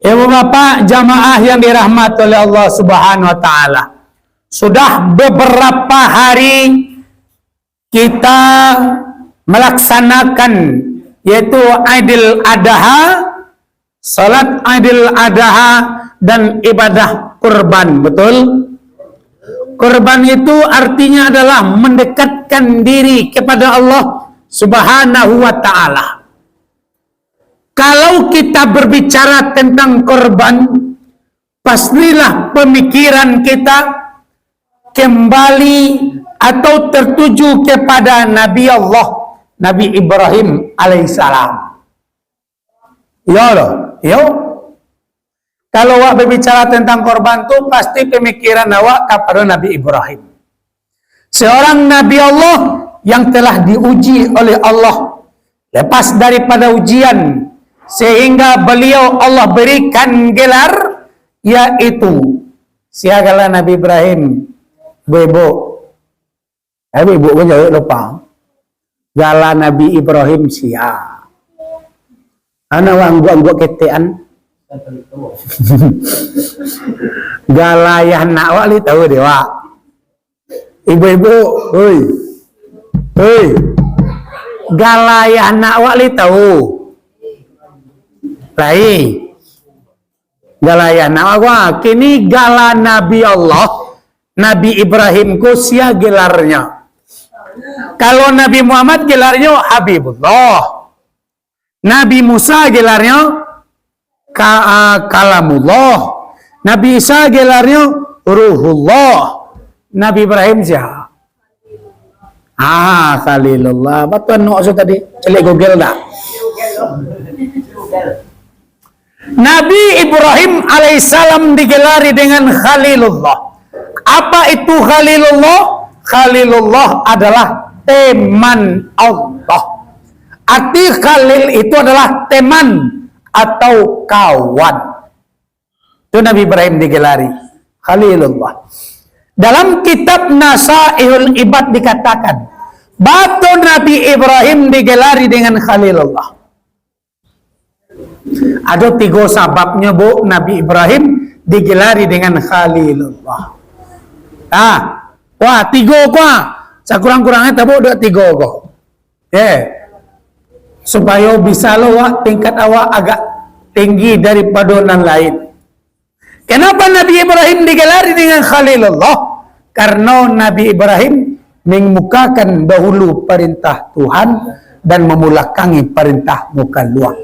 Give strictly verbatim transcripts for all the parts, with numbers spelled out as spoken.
Ibu bapak jamaah yang dirahmati oleh Allah Subhanahu wa Ta'ala, sudah beberapa hari kita melaksanakan, yaitu Idul Adha, salat Idul Adha, dan ibadah kurban, betul? Kurban itu artinya adalah mendekatkan diri kepada Allah Subhanahu wa Ta'ala. Kalau kita berbicara tentang korban, pastilah pemikiran kita kembali atau tertuju kepada Nabi Allah, Nabi Ibrahim alaihissalam. Iyo loh, iyo. Kalau awak berbicara tentang korban tu, pasti pemikiran awak kepada Nabi Ibrahim. Seorang Nabi Allah yang telah diuji oleh Allah, lepas daripada ujian, sehingga beliau Allah berikan gelar, yaitu, sia gelar Nabi Ibrahim, ibu-ibu? Ibu-ibu kan jawab lupa. Gelar Nabi Ibrahim sia? Anak wak angguak-angguak ketekan. Gelar ayah anak wak li tahu deh, wak. Ibu-ibu, oi. Oi. Gelar ayah anak wak li tahu? Lai. Gelar ayah anak wak. Kini gelar Nabi Allah, Nabi Ibrahim ko sia gelarnya? Kalau Nabi Muhammad gelarnya Habibullah. Nabi Musa gelarnyo ka-, ah, Kalamullah. Nabi Isa gelarnyo Ruhullah. Nabi Ibrahim sia? Ah, Khalilullah. Batuan nok su tadi. Caliak Google dak? Nabi Ibrahim alaihissalam digelari dengan Khalilullah. Apa itu Khalilullah? Khalilullah adalah teman Allah. Arti Khalil itu adalah teman atau kawan. Itu Nabi Ibrahim digelari Khalilullah. Dalam kitab Nasaihul Ibad dikatakan, baa tu Nabi Ibrahim digelari dengan Khalilullah? Ado tigo sababnyo, Bu, Nabi Ibrahim digelari dengan Khalilullah. Ah, wah, tigo ko, ah. Sakurang-kurangnya tabuk dek tigo ko. Eh, supayo bisa lo wak tingkat awak agak tinggi daripado nan lain. Kenapa Nabi Ibrahim digelari dengan Khalilullah? Karena Nabi Ibrahim memukakan dahulu perintah Tuhan dan memulakangi perintah muka luak.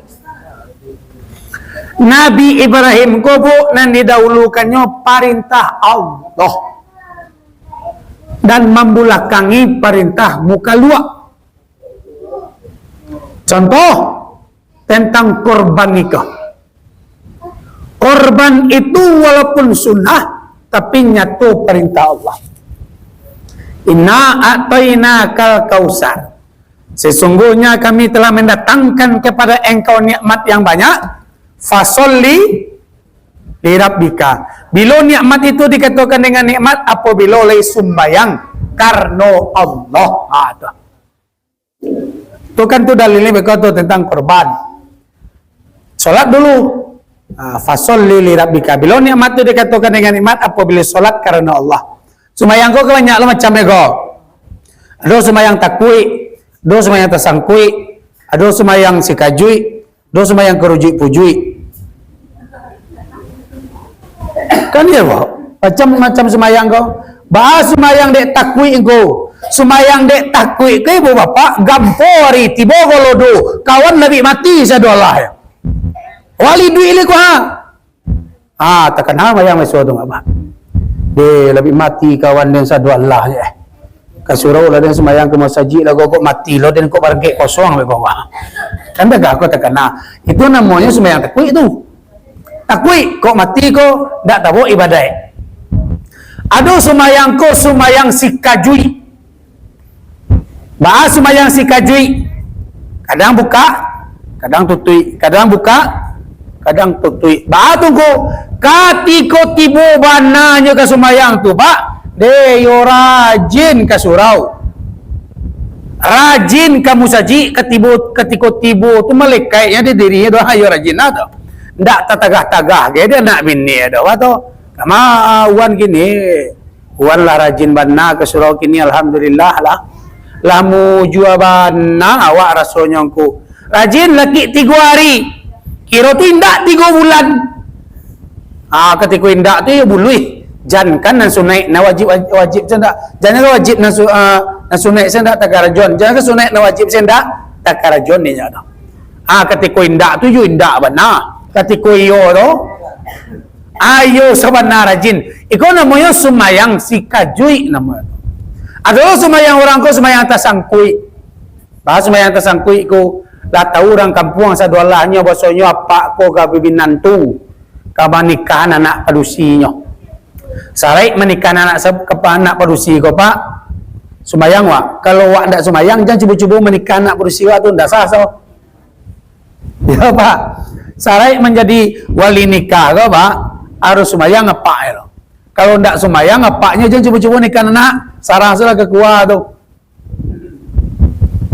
Nabi Ibrahim ko, Bu, nan didahulukannyo perintah Allah dan mambulakangi perintah muka luak. Contoh, tentang korban nikah. Korban itu walaupun sunnah, tapi nyato perintah Allah. "Inna a'tainakal kausar." Sesungguhnya kami telah mendatangkan kepada engkau nikmat yang banyak. "Fasolli lirabbika." Bilo nikmat itu dikatakan dengan nikmat? Apabilo lai sumbayang karano Allah. Ha, tu. Tu kan tu dalilnyo beko tu tentang korban. Solat dulu. Ah, "Fasolli lirabbika." Bilo nikmat tu dikatakan dengan nikmat apabilo solat karano Allah. Sumbayang ko banyak lo macam ko. Ado sumbayang takuik, ado sumbayang tasangkuik, ado sumbayang sikajuik, ado sumbayang karujuik-pujuik. Kan iyo, Pak? Macam-macam sumbayang ko. Baa sumbayang dek takuik ko? Sumbayang dek takuik ko, ibu bapak, gampo ari tibo ko lodo, kawan labiah mati sado alah. Wali duit liku ha. Ah, takana sumbayang maiso tu, Pak. Deh, labiah mati kawan den sado alah je. Ka surau lah den sumbayang ka masajik lah, kok mati lo den kok barangkek kosong be kok. Kan dah ko takana. Itu namonyo sumbayang takuik tu. Takuik kok mati ko dak tabok ibadaik. Ado sumbayang ko sumbayang sikajuik. Baa sumbayang sikajuik? Kadang buka, kadang tutuik, kadang buka, kadang tutuik. Baa tu ko? Katiko tibo bananyo ka sumbayang tu, Pak, deh, yo rajin ka surau. Rajin ka musajik, katibo, katiko tibo tu malekaiknyo di dirinyo doh, yo rajin lah tu. Ndak tatagah-tagah ge dek anak bini ado, bah tu. Kama, ah, Wan kini, Wan lah rajin bana ka surau kini, alhamdulillah lah. Lah mujua bana awak rasonyo ngku. Rajin laki tigo ari. Kiro tu indak tigo bulan. Ah, katiko indak tu yo buluih. Jan kan nan sunaik, nan wajib, wajib se ndak. Jan kan wajib nan su-, ah, nan sunaik se ndak takarajoan. Jan kan sunaik nan wajib se ndak takarajoan inyo tu. Ah, katiko indak tu yo indak bana. Katiko iyo tu, ayo sabana rajin. Iko namonyo sumayang sikajuik namonyo tu. Ado sumayang urang ko sumayang tasangkuik. Bah sumayang tasangkuik ko, lah tau urang kampuang sadoalahnyo, basonyo apak ko ka baminantu, ka manikahan anak padusinyo. Saraik manikahan anak sa-, ka pa-, anak padusi ko, Pak, sumayang wak. Kalau wak ndak sumayang, jan cubo-cubo manikahan anak padusi wak tu, ndak sah, so. Yo, Pak. Saraik manjadi wali nikah ko, Pak, harus sumayang apak e lo. Kalau ndak sumayang apaknyo, jan cubo-cubo nikahan anak, sarah sudah ka kua tu.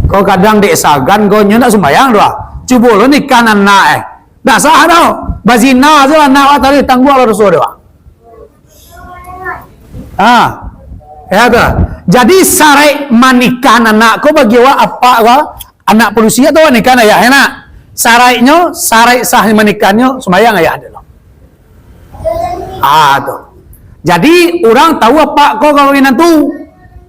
Ko kadang dek sagan ko nyo ndak sumayang tu ah. Cubo lo nikahan anak e. Ndak sah tu. Bazina se lah anak wak tadi, tangguang lah doso dek wak. Ah. Ya tu. Jadi saraik manikahan anak ko bagi wak apak ko, anak padusi atau nikahan ayah, ya nak? Saraiknyo, saraik sah manikahnyo sumayang ayah dek lo. Ah, tu. Jadi, urang tau apak ko ka minantu.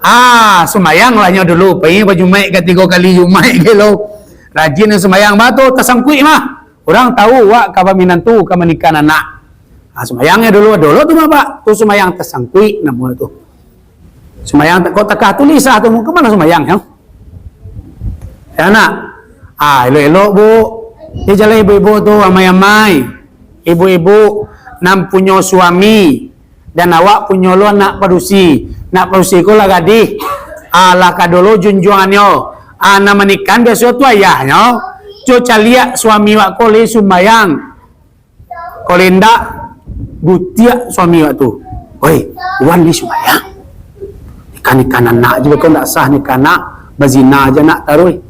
Ah, sumayang lah nyo dulu. Pai bajumaik ka tigo kali jumaik ke lo. Rajin sumayang bah tu, tasangkuik mah. Urang tau wak ka baminantu, ka manikahan anak. Ah, sumayang nyo dulu, dulu tu mah, Pak. Tu sumayang tasangkuik namo tu. Sumayang ta-, kok takah tulis lah tu, ka mano sumayang, yo? Ya, nak? Ah, elok-elok, Bu. Yo, jaleh ibu-ibu tu, amai-amai. Ibu-ibu, nan punyo suami, dan awak punyo lo anak padusi. Anak padusi ko lah gadih. Ah, lah ka dolo junjuangannyo. Ah, nan manikahan biaso tu ayahnyo. Cubo caliak suami wak ko lai sumayang. Kalau indak, gutiak suami wak tu. "Oi, Wan ni sumayang. Nikahan-nikahan anak je, kau ndak sah nikahan anak, bazina je anak taruih.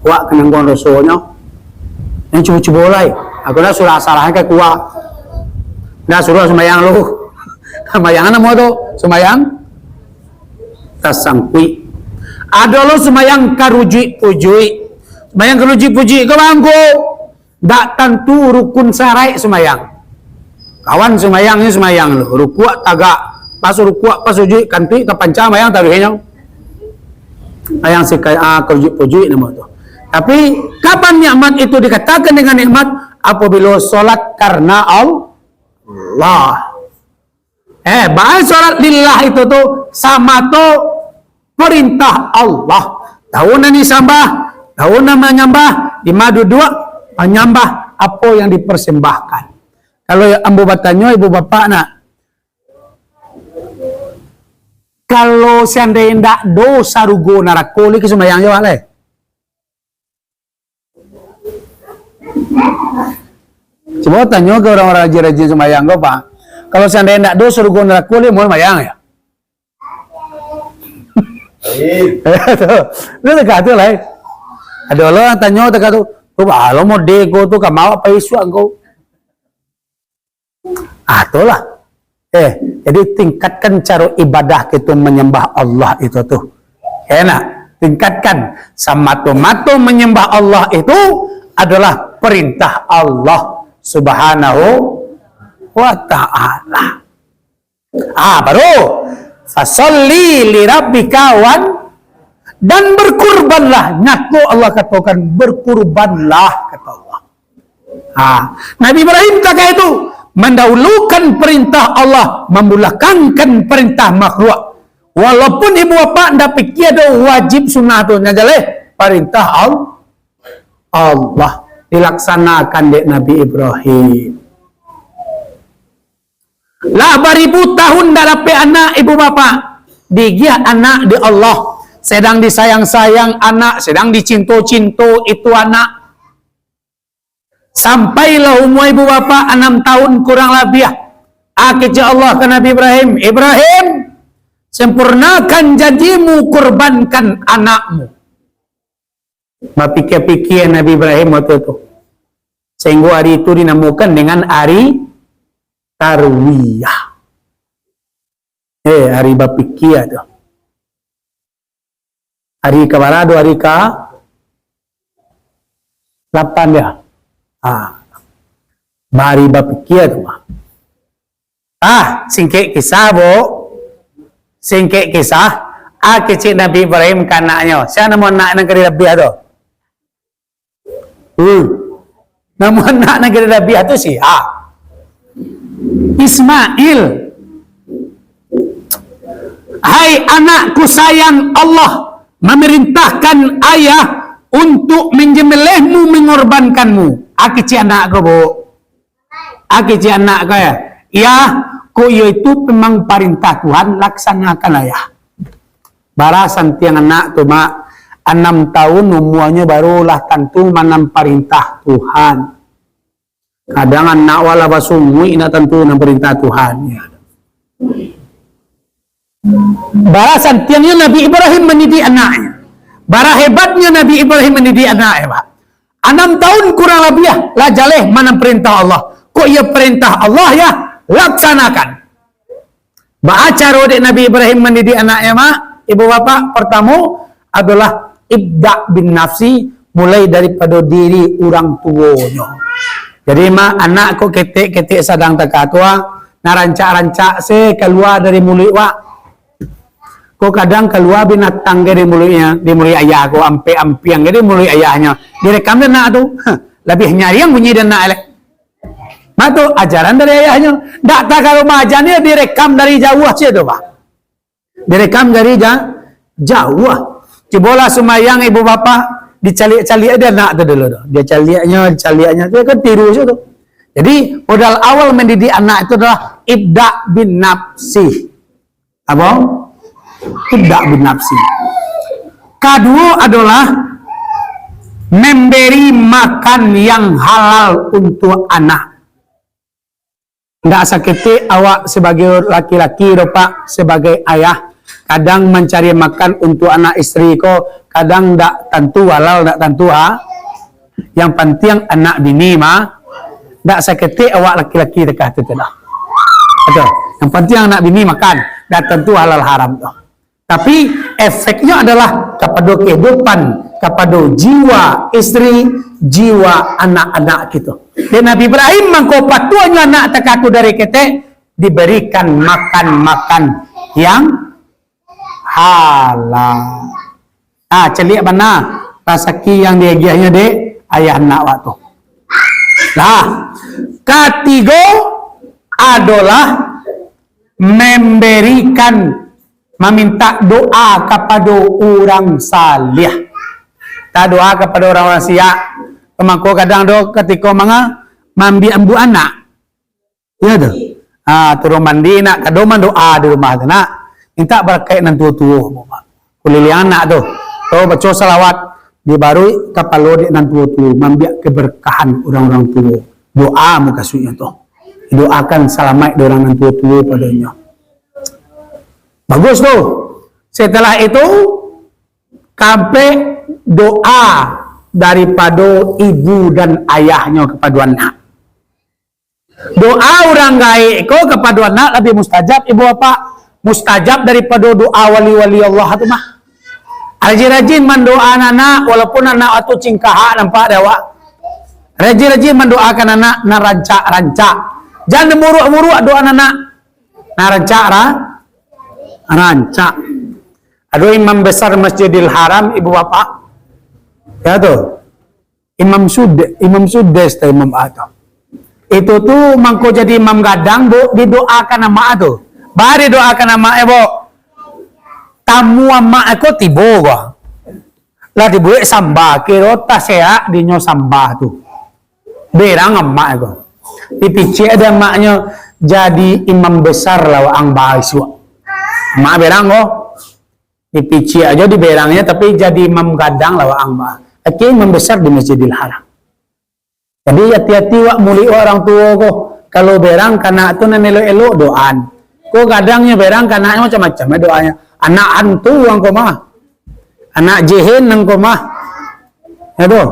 Wak ka nangguang dosonyo. Jan cubo-cubo lai. Aku dah surah-sarah ka kua. Dah suruah sumayang lu." Sumayang namo tu? Sumayang tasangkuik. Ado lo sumayang karujuik-pujuik. Sumayang karujuik-pujuik ko bangko. Dak tantu rukun saraik sumayang. Kawan sumayang ni sumayang lo, rukuak tagak, pas rukuak, pas sujuik, kantuik, tapancang, mayang taruihnyo. Mayang sikai, ah, karujuik-pujuik namo tu. Tapi, kapan nikmat itu dikatakan dengan nikmat? Apabila solat karena Allah. Eh, baa solat lillah itu tu samato perintah Allah. Tau nan disambah, tau nan manyambah, di ma duduak manyambah apo yang dipersembahkan. Kalau ambo batanyo, ibu bapak nak, kalau seandai indak do sarugo narako, lai ka sumbayang jo awak lai? Cubo tanyo ka urang-urang rajin-rajin sumbayang ko, Pak. Kalau seandai indak do sarugo narako, lai mau sumbayang yo? Tu, tu teka tu lah, eh. Ado lo urang tanyo teka tu, "Tu baa lo mode ko tu, ka ma awak pai isuak ko?" Ah, itulah. Eh, jadi tingkatkan caro ibadah kito manyambah Allah itu tu. Enak, tingkatkan. Samato-mato manyambah Allah itu adalah perintah Allah Subhanahu wa Ta'ala. Ah, baru, "Fasalli li rabbika wan," dan berkurbanlah. Nyato Allah katokan, "Berkurbanlah," kato Allah. Ha, Nabi Ibrahim takah itu, mendahulukan perintah Allah, membelakangkan perintah makhluk. Walaupun ibu bapak ndak pikia do wajib sunnah tu, nyo jaleh, perintah Al-, Allah dilaksanakan dek Nabi Ibrahim. Lah baribu tahun ndak dapek anak, ibu bapak. Digiah anak di Allah. Sedang disayang-sayang anak, sedang dicinto-cinto itu anak. Sampailah umua ibu bapak anam tahun kurang labiah. Kecek Allah ka Nabi Ibrahim, "Ibrahim, sempurnakan janjimu, kurbankan anakmu." Bapikia-pikia Nabi Ibrahim waktu tu. Sahinggo ari tu dinamokan dengan ari tarwiyah. Eh, ari bapikia tu. Ari ka bara tu, ari ka lapan dia. Ha. Ari bapikia tu mah. Ah, singkek kisah, Bu. Singkek kisah, ah, kecek Nabi Ibrahim ka anaknyo. Sia namo anak nan ka dilabiah tu? Hmm. Namo anak nan ka dilabiah tu sia? Ismail. "Hai anakku sayang, Allah memerintahkan ayah untuk menyembelihmu, mengorbankanmu." Ah, kecek anak ko, Bu. Ah, kecek anak ko, ya. Ya, kok iyo itu memang parintah Tuhan, laksanakanlah, ya. Bara santiang anak tu, Mak, anam tahun umuanyo barulah tantu manam parintah Tuhan. Kadang anak wala basunguik nak tantu nan parintah Tuhan, ya. Bara santiangnyo Nabi Ibrahim mandidik anaknyo. Bara hebatnyo Nabi Ibrahim mandidik anaknyo, Pak. Anam tahun kurang labiah lah jaleh manam parintah Allah. Kok iyo parintah Allah, ya, laksanakan. Baa caro dek Nabi Ibrahim mandidik anaknyo, Mak, Ibu Bapak? Partamo adolah ibda' bin nafsi, mulai daripado diri urang tuonyo. Jadi, Mak, anak kok ketek-ketek sadang takatua, nah rancak-rancak se kalua dari muluik wak. Kok kadang kalua binatang ke di muluiknyo, di muluik ayah ko, ampek-ampiang ke di muluik ayahnyo. Direkam dek anak tu. Hah, labiah nyariang bunyi dek anak leh. Mak tu, ajaran dari ayahnyo. Ndak takalo maaja ni direkam dari jauah situ, Pak. Direkam dari ja-, jauah. Cubolah sumayang ibu bapak, dicaliak-caliak dek anak tu dulu tu. Dia caliaknyo, dicaliaknyo, dia kan tiru situ. Jadi, modal awal mendidik anak itu adalah ibda' bin nafsi. Apa? Ibda' bin nafsi. Kaduo adolah memberi makan yang halal untuk anak. Ndak saketek awak sebagai laki-laki doh, Pak, sebagai ayah, kadang mancari makan untuk anak isteri ko, kadang ndak tantu halal, ndak tantu ha-, yang pantiang anak bini mah, ndak saketek awak laki-laki takah tu, tu dah. Betul. Yang pantiang anak bini makan, ndak tantu halal haram tu. Tapi, efeknyo adolah kapado kehidupan, kapado jiwa isteri, jiwa anak-anak kito. Dan Nabi Ibrahim mangko patuahnyo anak takah tu dari ketek, diberikan makan-makan yang halal. Ah, caliak bana rasaki yang diagiahnyo dek ayah anak wak tu. Lah, katigo adolah memberikan, mamintak doa kapado urang saleh. Ta doa kapado urang-urang siak. Mangko kadang do katiko manga-, maambiak ambu anak. Iyo tu. Ha, turun mandi nak, kado mandoa di rumah tu nak. Mintak barakaik nan tuo-tuo. Kuliliang anak tu. Tu baco salawat, dibaruik kapalo dek nan tuo-tuo, maambiak keberkahan urang-urang tuo. Doa mukasuiknyo tu. Doakan salamaik dek urang nan tuo-tuo padonyo. Bagus tu. Setelah itu, kampek doa daripado ibu dan ayahnyo kapado anak. Doa urang gaek ko kapado anak labiah mustajab, ibu bapak. Mustajab daripado doa wali-wali Allah tu mah. Rajin-rajin mandoa anak, walaupun anak tu cingkahak nampak dek awak. Rajin-rajin mandoakan anak nan rancak-rancak. Jan muruak-muruak doa anak. Nan rancak ra-, rancak. Ado imam besar Masjidil Haram, ibu bapak. Ya tu. Imam Sud-, Imam Sudes tu, Imam A tu. Itu tu mangko jadi imam gadang, Bu, didoakan amak tu. Ba didoakan amak, eh, Bu. Tamu amak ko tibo ko. Lah dibuek samba, kiro taserak dinyo samba tu. Berang amak ko. Dipicik dek amaknyo jadi imam besar lah waang ba isuak. Amak berang ko. Dipicik ajo di berangnyo, tapi jadi imam gadang lah waang ba. Akhirnyo imam besar di Masjidil Haram. Jadi, hati-hati wak mulik wak urang tuo ko. Kalau berang ka anak tu nan elok-elok, doaan. Ko gadangnyo berang ka anaknyo macam-macam, eh, doanyo. Anak hantu ang ko mah. Anak jehen ang ko mah. Ya tu.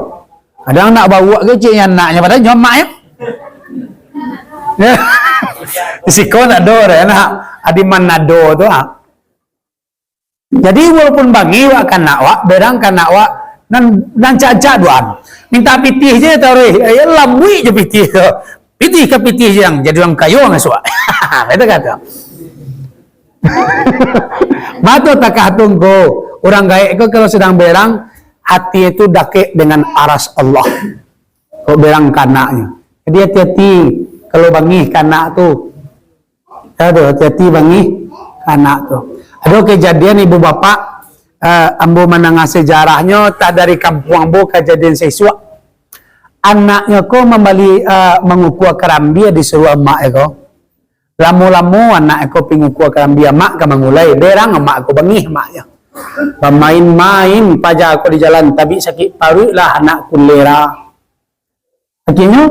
Kadang nak bawak keceknyo anaknyo, padahal nyo amaknyo. Di siko ndak ado doh, nak adi manado tu, ha. Jadi, walaupun bangih wak ka anak wak, berang ka anak wak, nan, nan rancak-rancak doa. Minta pitih se taruih, eh, lambuik se pitih tu. Pitih ka pitih se, yang jadi urang kayo masuak. Itu kato. Batua takah tu ngko, urang gaek ko kalau sadang berang, hati itu dakek dengan aras Allah. Kok berang ka anaknyo. Jadi hati-hati kalau bangih ka anak tu. Aduh, hati-hati bangih ka anak tu. Ado kejadian ibu bapak, eh, ambo mandanga sejarahnyo, tah dari kampuang ambo kejadian saisuak. Anaknyo ko mambali, eh, mangukua karambia disuruah amaknyo ko. Lamo-lamo anak ko pi ngukua karambia, mak ka mangulai, berang amak ko, bangih maknyo. Bamain-main paja ko di jalan, tabik sakik paruik lah anak kulera. Akhirnyo,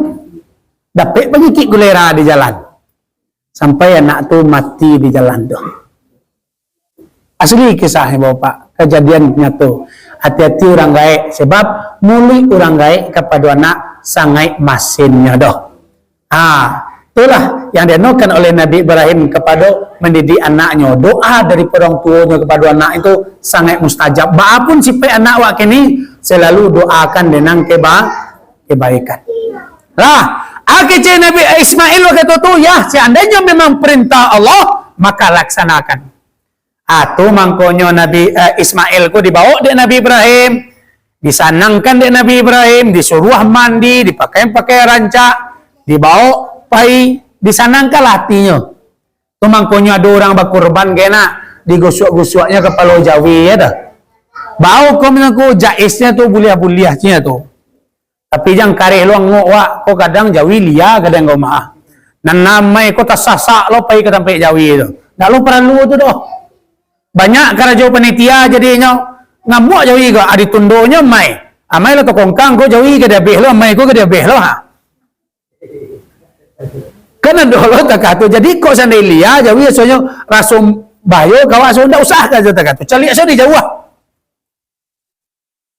dapek panyakik kulera di jalan. Sampai anak tu mati di jalan tu. Asli kisah ni, Bapak. Kajadian nyato. Hati-hati urang gaek, sebab muluik urang gaek kapado anak sangaik masinnyo doh. Ha, itulah yang dianokan oleh Nabi Ibrahim kapado mandidik anaknyo. Doa dari orang tuonyo kapado anak itu sangaik mustajab. Baapun sipaik anak wak kini, selalu doakan dek nan keba-, kebaikan. Lah, a kecek Nabi Ismail wakatu tu, ya, seandainyo memang perintah Allah, maka laksanakan. Ah, tu mangkonyo Nabi, eh, Ismail ko dibaok dek Nabi Ibrahim, disanangkan dek Nabi Ibrahim, disuruah mandi, dipakai pakaian rancak, dibaok pai, disanangkanlah atinyo. Tu mangkonyo ado urang bakurban kena, digusuak-gusuaknyo kapalo jawi, ya dah. Bau ko minangko jaisnyo tu, buliah-buliahnyo tu. Tapi jan kareh lo angok wak, ko kadang jawi lia, kadang ko maah. Nan amai ko tasasak lo pai ka tampek jawi tu. Ndak lo paralu tu doh. Banyak karajo panitia jadinyo, ngamuk jawi ko, ah, ditundonyo amai. Amai lo takongkang ko jawi ka diabeh lo, amai ko ka diabeh lo, ha. Kan ado lo takah tu. Jadi kok sandai lia jawi, rasonyo raso bahayo ka awak, so ndak usah ka jo takah tu. Caliak sajo di jauah.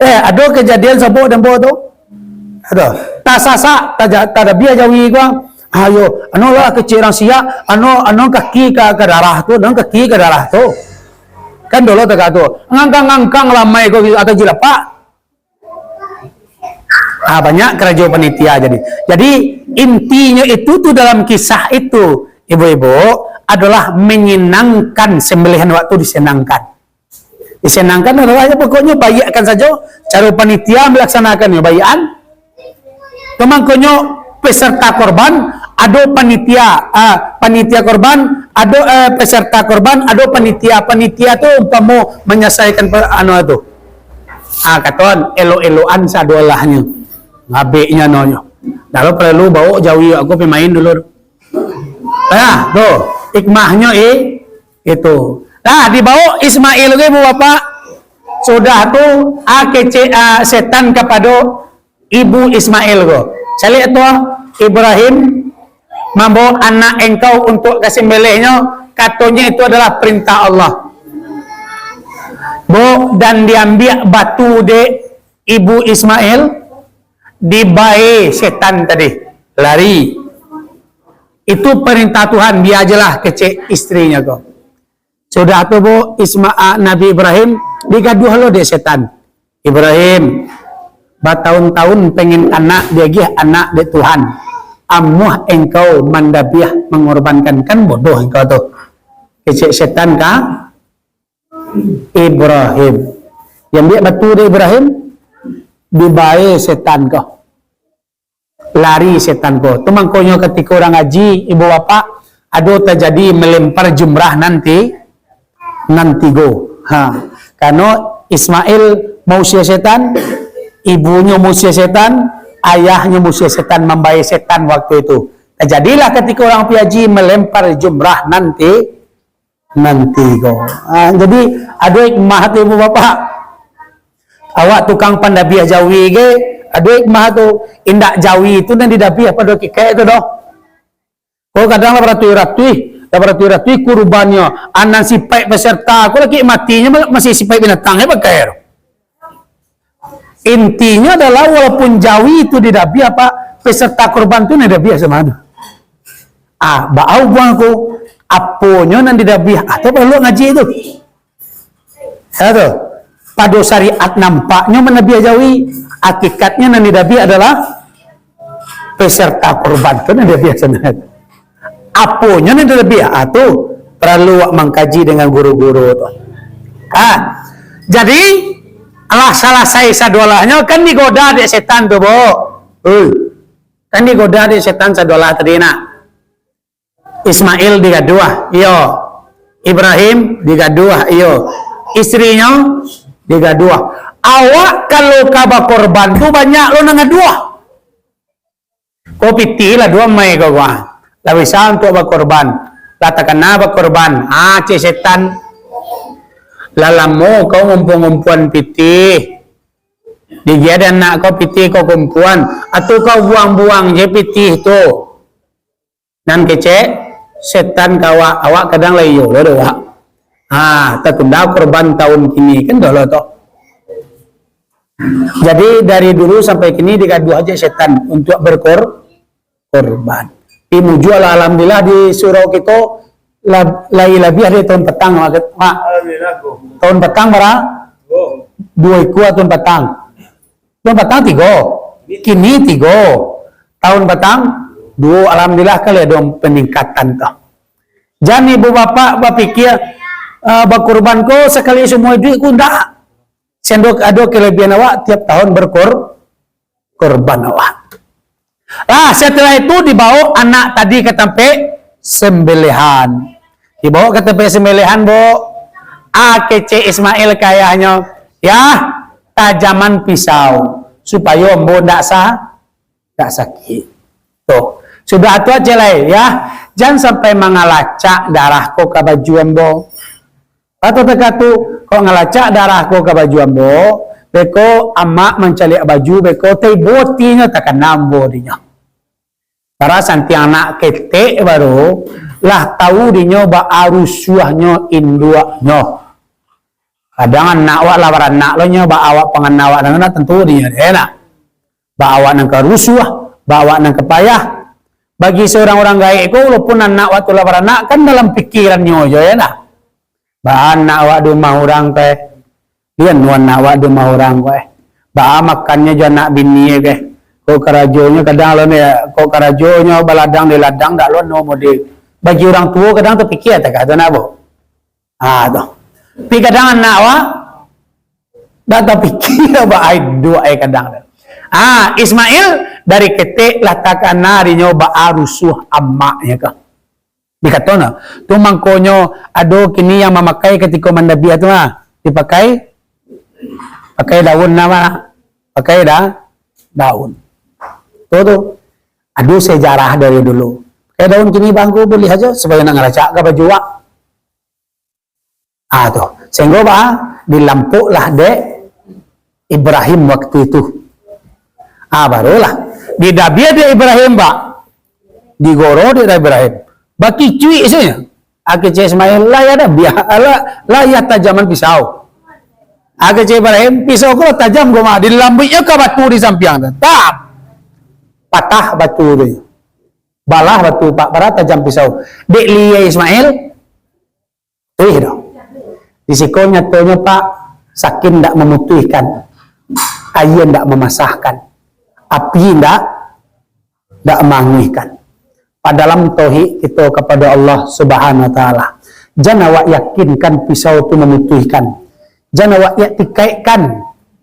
Eh, ado kajadian sabok den baok tu. Ado. Tasasak, taja-, tadabiah jawi ko. Ayo, anu lah kecek urang siak, anu, anu kaki ka, ka darah tu, anu kaki ka darah tu. Kan dulu takah tu. Ngangkang-ngangkang lamai ko atau jilapak. Ah, banyak karajo panitia jadi. Jadi, intinyo itu tu dalam kisah itu, ibu-ibu, adalah menyenangkan, sembelihan waktu disenangkan. Disenangkan adalah, ya, pokoknyo baiakkan sajo, caro panitia malaksanakannyo, baiakan. Tu mangkonyo peserta korban, ado panitia, ah, panitia korban, ado, eh, peserta korban, ado panitia. Panitia tu umpamo manyalasaikan pe-, anu tu. Ah, katon, elok-elokan sadoalahnyo. Ngabeknyo anonyo. Lalu paralu baok jawi aku pai main dulu. Nah, tu, hikmahnyo, eh, itu. Nah, dibaok Ismail ke, ibu bapak. Sudah tu, ah, kecek, ah, setan kapado ibu Ismail ko. Caliak tu, Ibrahim mambaok anak engkau untuk ka sembelihnyo, katonyo itu adalah perintah Allah. Bo, dan diambiak batu dek ibu Ismail, dibae setan tadi, lari. Itu perintah Tuhan, bia jelah kecek istrinyo ko. Sudah tu, bu, Isma-, ah, Nabi Ibrahim digaduah lo dek setan. "Ibrahim, batahun-tahun pengen anak, diagiah anak dek Tuhan. Amuah engkau mandabiah, mangorbankan, kan bodoh engkau tu." Kecek setan ka Ibrahim. Diambiak batu dek Ibrahim, dibae setan ko. Lari setan ko. Tu mangkonyo katiko urang ngaji, ibu bapak, ado tajadi malempar jumrah nanti, nan tigo. Ha. Karano Ismail mausia setan, ibunyo mausia setan, ayahnyo mausia setan, mambae setan waktu itu. Tajadilah katiko urang pai haji malempar jumrah nanti, nanti ko. Ha, jadi, ado hikmah tu, ibu bapak. Awak tukang pandabiah jawi ke, ado hikmah tu. Indak jawi tu nan didabiah pado kikek tu doh. Ko kadang lah baratuih-ratuih, lah baratuih-ratuih kurbannyo. Anan sipaik peserta, ko laki matinyo ma-, masih sipaik binatang, eh, pakai tu. Intinyo adalah, walaupun jawi tu didabiah, Pak, peserta korban tu nan didabiah samo ado. Ah, baa buang ko, aponyo nan didabiah, atau perlu ngaji tu? Ya tu. Pado syariat nampaknyo mandabiah jawi, hakikatnyo nan didabiah adalah peserta korban tu nan didabiah sabananyo. Aponyo nan didabiah? Ah, tu paralu awak mangkaji dengan guru-guru tu. Ah, jadi, lah salasai sadolahnyo, kan digoda dek setan tu, Bo. Oi. Kan digoda dek setan sadolah tadi nak. Ismail digaduah, iyo. Ibrahim digaduah, iyo. Istrinyo digaduah. Awak kalau ka bakorban tu banyak lo nan gaduah. Ko pitih lah duo mai ko, wah. Lah bisa untuak bakorban. Lah takana bakorban. Ah, cek setan. Lah lamo kau ngumpuan-ngumpuan pitih. Digiah dek anak kau pitih kau kumpuan. Atau kau buang-buang je pitih tu. Nan kecek, setan ka awak, awak kadang lah iyo lo dek awak. Ha, tatunda korban tahun kini, kan dah lah tu. Jadi, dari dulu sampai kini digaduah aja setan untuk berkor-, korban. Tapi mujua lah, alhamdulillah, di surau kito la-, lai labiah dari tahun patang, Mak. Alhamdulillah, Bro. Tahun patang bara? Bro. Duo ikua tahun patang. Tahun patang tigo. Kini tigo. Tahun patang duo, alhamdulillah, kali ado peningkatan tu. Jan ibu bapak bapikia, eh, bakurban ko sakali saumua iduik ko, ndak. Sendo ado kelebihan awak tiap tahun berkor-, korban awak. Lah, setelah itu dibawa anak tadi ka tampek sembelihan. Dibawa ka tampek sembelihan, Bu. Ah, kecek Ismail ka ayahnyo, "Yah, tajaman pisau, supayo ambo ndak sa-, ndak sakik." Tuh. Sudah tu aja lah, yah. Jan sampai mangalacak darah ko ka baju ambo. Kato takatu, kok ngalacak darah ko ka baju ambo, beko amak mancaliak baju, beko taibo atinyo takana ambo dinyo. Bara santiang anak ketek baru, lah tau dinyo baa rusuahnyo induaknyo. Kadang anak awak lah baranak lo nyo, baa awak pangana awak nan tentu dinyo, ya nak? Baa awak nan ka rusuah, baa awak nan ka payah. Bagi seorang urang gaek ko, walaupun anak awak tu lah baranak, kan dalam pikirannyo jo, ya nak? Baa anak awak di rumah urang ko, eh. Lian anak awak di rumah urang ko, eh. Baa makannyo jo anak bini ko, eh. Kok karajonyo kadang lo ni, kok karajonyo baladang di ladang dak lo no mode. Bagi urang tuo kadang tapikia takah tu nak, Bu. Ah, tu. Tapi kadang anak awak dak tapikia baa induak eh kadang tu. Ah, Ismail dari ketek lah takana dinyo baa rusuah amaknyo ko. Dikato no, tu mangkonyo ado kini yang mamakai katiko mandabiah tu lah. Dipakai, pakai daun nama lah. Pakai da-, daun. Tu, tu. Ado sejarah dari dulu. Pakai daun kini bangku buliah aja, supayo nak ngaracak ka baju awak. Ah, tu. Sehinggo baa, dilampoklah dek Ibrahim waktu itu. Ah, barulah. Didabiah dek Ibrahim, Pak. Digoro dek Ibrahim. Bakicuik saja. Ah, kecek Ismail, lah ya dabiah, lah, lah ya tajaman pisau. Ah, kecek Ibrahim, pisau ko lah tajam ko mah. Dilambuiknyo ka batu di sampiang tu. Tap! Patah batu tu. Balah batu, Pak, bara tajam pisau. Dek liek Ismail, Tuih doh. Di siko nyatonyo, Pak, sakin ndak mamutuihkan, aia ndak mamasahkan, api ndak, ndak maanguihkan. Padalam tauhid kito kapado Allah Subhanahu wa Taala, jan awak yakinkan pisau tu mamutuihkan. Jan awak iktikaikkan,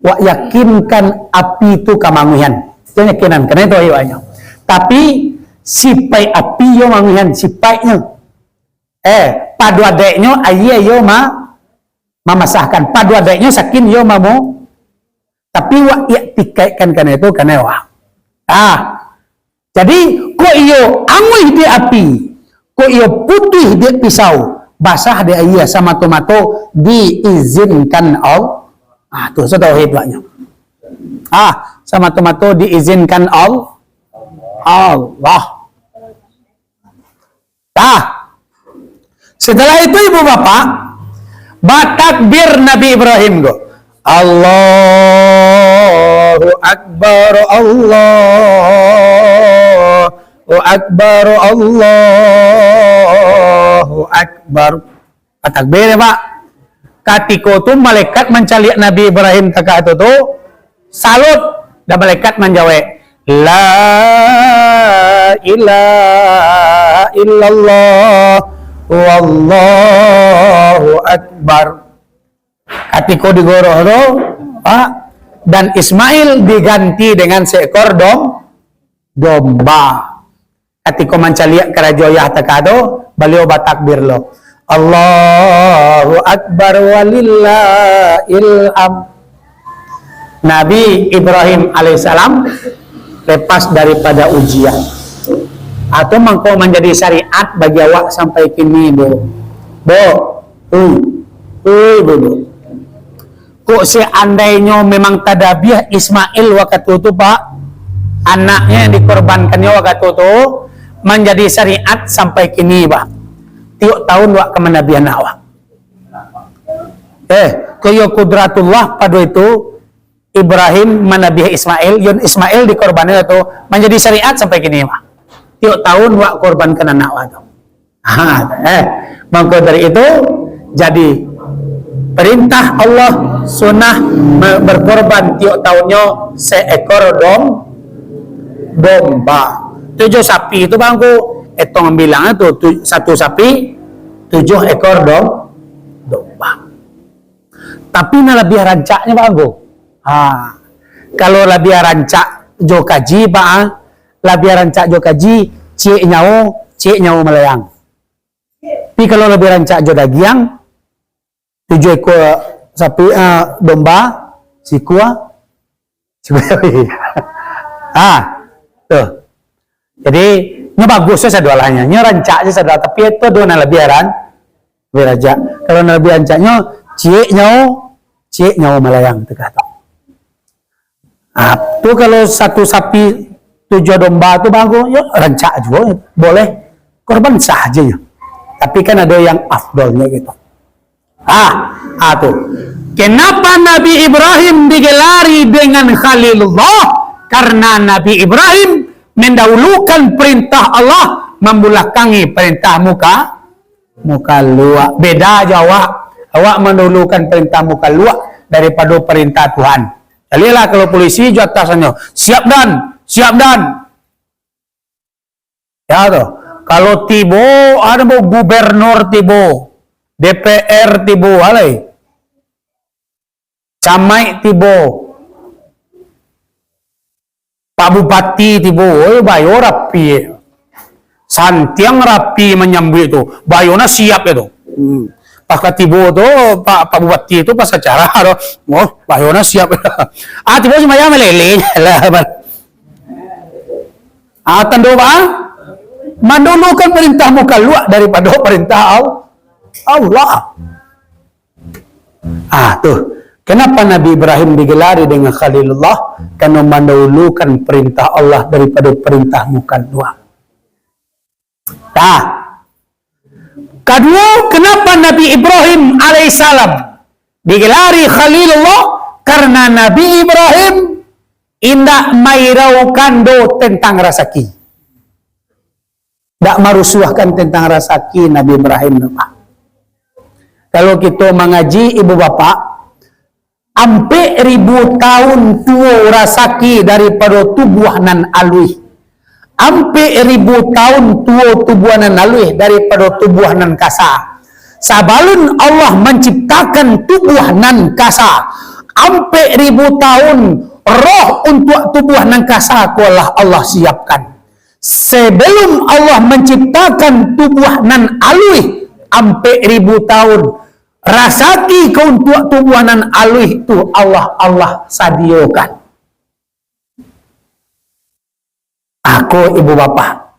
awak yakinkan api tu ka maanguihan. Jan yakinan, karano itu tauhid awaknyo. Tapi, sipaik api yo maanguihan, sipaiknyo. Eh, pado adaiknyo aia iyo ma-, mamasahkan. Pado adaiknyo sakin iyo mamu-, tapi wak iktikaikkan kana itu, kana wak. Ah, jadi, kok iyo anguih di api, kok iyo putuih di pisau, basah di aia, samato-mato diizinkan Al-, ah, tu, satauhid waknyo. Ah, samato-mato diizinkan Al-, Allah. Tah. Setelah itu, ibu bapak, batakbir Nabi Ibrahim ko. Allah Allahu Akbar, Allahu Akbar, Allahu Akbar. Batakbir, ya, Pak. Katiko tu malaikat mancaliak Nabi Ibrahim takah tu, tu, salut. Dan malaikat manjawek, "La ilaha illallah, wallahu akbar." Katiko digoroh tu, Pak, dan Ismail diganti dengan seekor dom-, domba. Katiko mancaliak karajo ayah takah tu, baliau batakbir lo, "Allahu Akbar walillahil hamd." Nabi Ibrahim alaihissalam lepas daripada ujian. Atau mangko manjadi syariat bagi awak sampai kini, Bu. Bu, ui, ui, Bu, Bu. Kok seandainyo memang tadabiah Ismail wakatu tu, Pak, anaknyo yang dikorbannyo wakatu tu, manjadi syariat sampai kini, Pak. Tiok tahun wak ka manabiah anak wak. Eh, kok iyo kudratullah pado itu, Ibrahim manabiah Ismail, yon Ismail dikorbannyo tu, manjadi syariat sampai kini, Pak. Tiok tahun wak korbankan anak wak tu. Ha, eh, mangko dari itu, jadi perintah Allah, sunnah me-, berkorban tiok tahunnyo seekor dom-, domba. Tujuh sapi tu, Bang, ku etong bilang tu, tu, satu sapi, tujuh ekor dom-, domba. Tapi nan labiah rancaknyo, Bang, ku. Ha, kalau labiah rancak jo kaji, Pak, ah, labiah rancak jo kaji, ciek nyawo, ciek nyawo malayang. Tapi kalau labiah rancak jo dagiang, tujuh ekor sapi, ah, domba, sikua, sikua sapi. Ah, tu. Jadi, nyo bagus se sadoalahnyo, nyo rancak se sadoalah, tapi itu ado nan labiah ran-, labiah rancak. Kalau nan labiah rancaknyo, ciek nyawo, ciek nyawo malayang, takah tu. Ah, tu kalau satu sapi tujuh domba tu, Bang, ku, yo rancak juo, boleh korban sah aja nyo. Tapi kan ado yang afdolnyo gitu. Ah, ah tu. Kenapa Nabi Ibrahim digelari dengan Khalilullah? Karena Nabi Ibrahim mendahulukan perintah Allah, membelakangi perintah muka, muka luak. Beda jo awak. Awak mandahulukan perintah muka luak daripado perintah Tuhan. Caliaklah kalau polisi jo atasanyo, "Siap dan, siap dan." Ya tu. Kalau tibo, ado gubernur tibo, D P R tibo, alai. Camaik tibo, Pak Bupati tibo, eh, bayo rapi. Santiang rapi manyambuik tu, bayo nah siap itu. Hmm. Pas ka tibo tu, Pak, Pak Bupati tu pas acara tu, oh, bayo nah siap. Ah, tibo sumbayang malele lah. Ah, tando apa? Mandulukan perintah muka luak daripado perintah Al-, Allah. Ah, tu. Kenapa Nabi Ibrahim digelari dengan Khalilullah? Karena mandahulukan perintah Allah daripado perintah muka luak. Tah. Kaduo, kenapa Nabi Ibrahim alaihissalam digelari Khalilullah? Karena Nabi Ibrahim indak mairaukan do tentang rasaki. Dak marusuahkan tentang rasaki Nabi Ibrahim tu, Pak. Kalau kito mangaji, ibu bapak, ampek ribu tahun tuo rasaki daripado tubuah nan aluih. Ampek ribu tahun tuo tubuah nan aluih daripado tubuah nan kasa. Sabalun Allah manciptakan tubuah nan kasa, ampek ribu tahun roh untuak tubuah nan kasa ko lah Allah siapkan. Sebelum Allah manciptakan tubuah nan aluih, ampek ribu tahun, rasaki ka untuak tubuah nan aluih tu Allah, Allah sadiokan. Ako ibu bapak.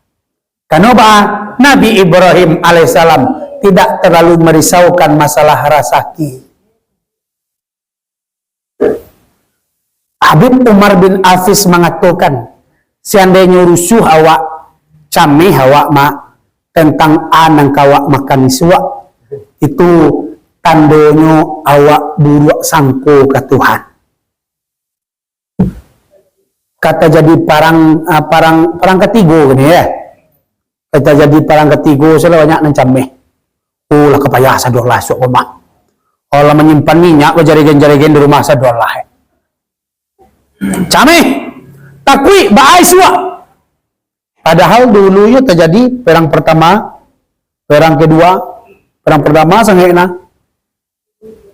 Kanoba Nabi Ibrahim alaihissalam tidak terlalu merisaukan masalah rasaki. Habib Umar bin Hafiz mangatokan, seandainyo rusuah awak, cameh awak ma-, tentang a nan ka awak makan isuak, itu tandonyo awak buruak sangko ka Tuhan. Ka tajadi parang, ah, parang, parang katigo kini, ya. Ka tajadi parang katigo, sudah banyak nan cameh. Oh, lah ka payah sadolah isuak ko mah. Oh, lah manyimpan minyak bajarigen-jarigen di rumah sadolah, eh. Cameh, takuik, baa isuak. Padahal dulunyo tajadi perang pertama, perang kedua, perang pertama sangaik nah.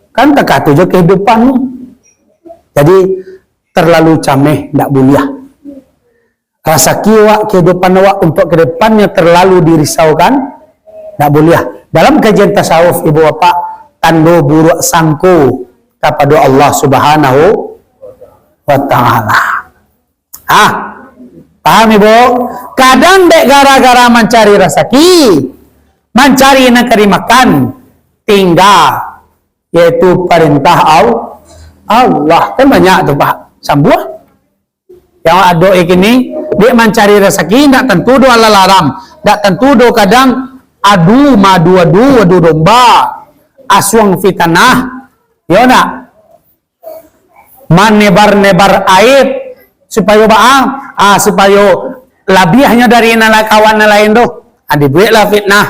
Kan takah tu jo kehidupan tu. Jadi, terlalu cameh ndak buliah. Rasaki awak, kehidupan awak untuk ke depannya terlalu dirisaukan, ndak buliah. Dalam kajian tasawuf, ibu bapak, tando buruak sangko kapado Allah Subhanahu wa Ta'ala. Ah, paham, Ibu? Kadang dek gara-gara mancari rasaki, mancari nan ka dimakan, tingga, yaitu parentah Al-, Allah. Kan banyak tu, Pak. Sambuah. Yang ado kini, dek mancari rasaki, ndak tantu do halal haram. Ndak tantu do kadang adu, madu-adu, adu domba, asuang fitanah. Yo ndak? Manebar-nebar aib, supayo baa? Ah, supayo labiahnyo dari nan la-, kawan nan lain tu. Ah, dibueklah fitnah,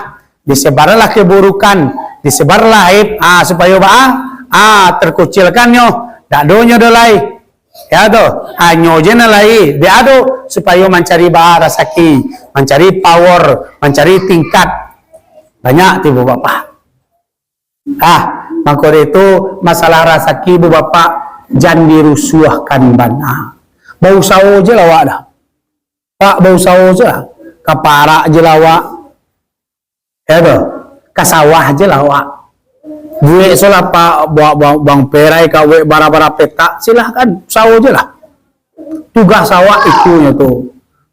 disebarlah keburukan, disebarlah aib, ah, supayo baa? Ah, terkucilkannyo, dak adonyo do lai. Ya tu, hanyo je nan lai, dak ado, supayo mancari baa rasaki, mancari power, mancari tingkat. Banyak tu, Ibu Bapak. Ah, mako dari tu, masalah rasaki, Ibu Bapak, jan dirusuahkan bana. Bausaho je lah awak dah. Pak, bausaho je lah. Ka parak je lah awak. Ya tu. Ka sawah je lah awak. Buek se lah, Pak, buek, buek, buek perai, ka buek bara-bara petak, silahkan. Usaho je lah. Tugas awak itunyo tu.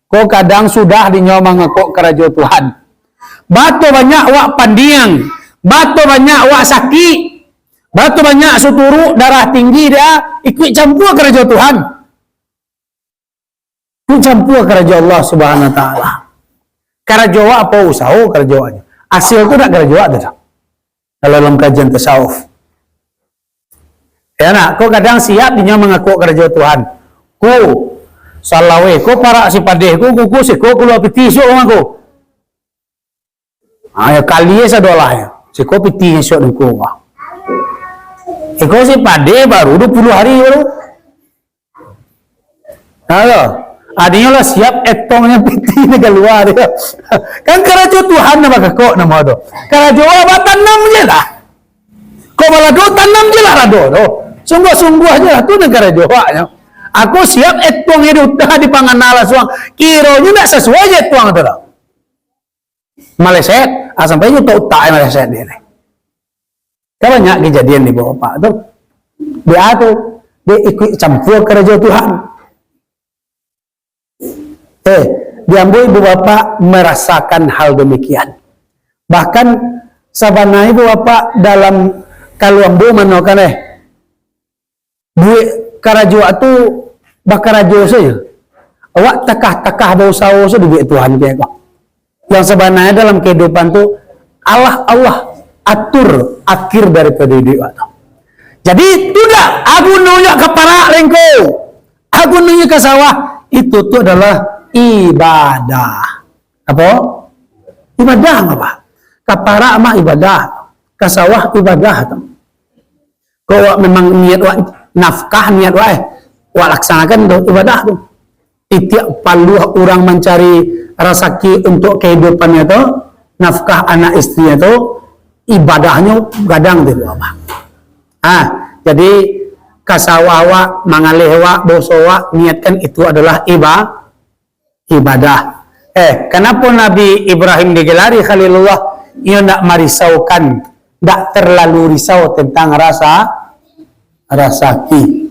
Ko kadang sudah dinyo mangakok karajo Tuhan. Bato banyak awak pandiang, bato banyak awak sakik, bato banyak suturuk darah tinggi dia, ikuik campua karajo Tuhan. Ikuik campua karajo Allah Subhanahu wa Ta'ala. Karajo awak apo? Usaho karajo awaknyo. Asil tu nak karajo awak tu dah. Kalau dalam kajian tasawuf. Ya nak, ko kadang siap dinyo mangakok karajo Tuhan. Ko, salaweh, ko parak sipadeh, ko kuku siko kalua pitih isuak mangko. Ha, ya kali sadolah ya. Siko pitih isuak dengko. Iko sipadeh baru dua puluh hari baru. Nah, yo. Adinyo lah siap etongnyo pitih ni kalua dia. Kan karajo Tuhan nan bakakok namo tu. Karajo awak batanam je lah. Kok balado tanam je lah lado tu. Sungguah-sungguah je lah tu nan karajo awaknyo. Aku siap etongnyo di utah di pangana lah suang. Kironyo ndak sasuai je etuang tu lah. Maleset, ah, sampai nyo utak-utak maleset dia ni. Kan banyak kejadian di bawah Pak tu. Dia tu, dia ikut campur karajo Tuhan. Eh, di ambo ibu bapak merasakan hal demikian. Bahkan, sabana ibu bapak dalam, kalau ambo manokan, eh, buek karajo awak tu bakarajo sajo. Awak takah-takah bausaho sajo dibuek Tuhan kecek ko. Yang sabananyo dalam kahidupan tu, Allah, Allah atur akhir daripada iduik awak tu. Jadi, tu dak, a gunonyo ka parak lengko, a gunonyo ka sawah, itu tu adalah ibadah. Apo? Ibadah, Bapak. Ka parak mah ibadah, ka sawah ibadah tu. Kok awak memang niat awak nafkah, niat awak, eh, awak laksanakan tu ibadah tu. Setiap paluah urang mancari rasaki untuk kehidupannyo tu, nafkah anak isterinyo tu, ibadahnyo gadang tu, Bapak. Ah, jadi ka sawah awak, mangaleh awak, boso awak, niatkan itu adalah iba-, ibadah. Eh, kenapa Nabi Ibrahim digelari Khalilullah? Iyo ndak marisaukan, ndak terlalu risau tentang rasa, rasaki.